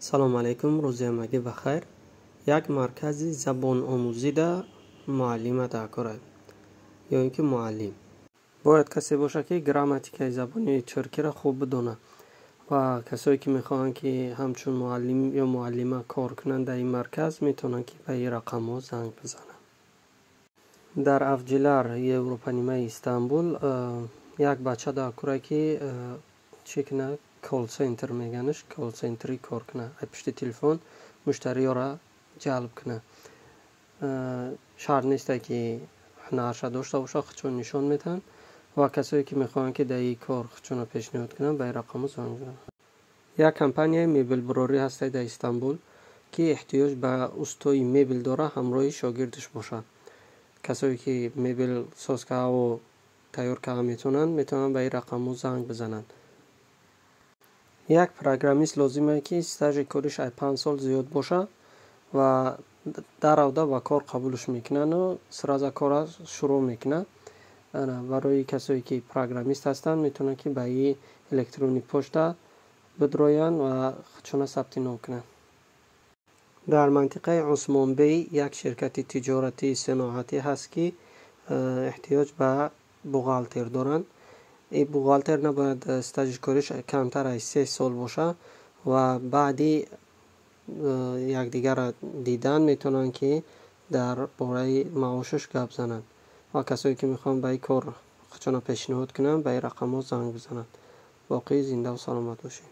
Салом алейкум, рӯзи ҳамагӣ ба хайр. Як маркази забономӯзида муаллима даркорад ё ин ки муаллим. Бояд касе бошад, ки грамматикаи забони туркиро хуб бидонад, ва касое ки мехоҳанд, ки ҳамчун муаллим ё муаллима кор кунанд дар ин марказ, метавонанд, ки ба ин рақамҳо занг бизананд. Дар Авҷилар, Европанимаи Истанбул, як бача даркорад, ки чӣ кунад? Колл-центр меганаш, колл-центри кор кунад, аз пушти телефон муштариёро ҷалб кунад. Шарт несте, ки ҳунарша дошта бошад, худшон нишон медиҳанд, ва касое ки мехоҳанд, ки дар ин кор худшонро пешниҳод кунанд, ба ин рақамҳо занг бизананд. Як компанияи мебелбурорӣ ҳастад дар Истанбул, ки эҳтиёҷ ба устои мебел дорад, ҳамроҳи шогирдаш бошад. Касое ки мебел соз кардаву тайёр карда метавонанд, метавонанд ба ин рақамҳо занг бизананд. Як программист лозим, ки стажи кориш аз 5 сол зиёд бошад, ва даравда ба кор қабулш мекунанду сразу корра шурӯъ мекунад. Барои касое ки программист ҳастанд, метавонанд, ки ба ин электронный почта бидроянд ва худшона сабти ном кунанд. Дар мантиқаи Усмонбей як ширкати тиҷоратии синоатӣ ҳаст, ки эҳтиёҷ ба бухгалтер доранд. Ин бухгалтер набояд стажи кориш камтар аз 3 сол бошад, ва баъди якдигарро дидан метавонанд, ки дар бораи маошаш гап зананд, ва касое ки мехоҳанд ба ин кор худшонро пешниҳод кунанд, ба ин рақамҳо занг бизананд. Боқӣ зиндаву саломат бошед.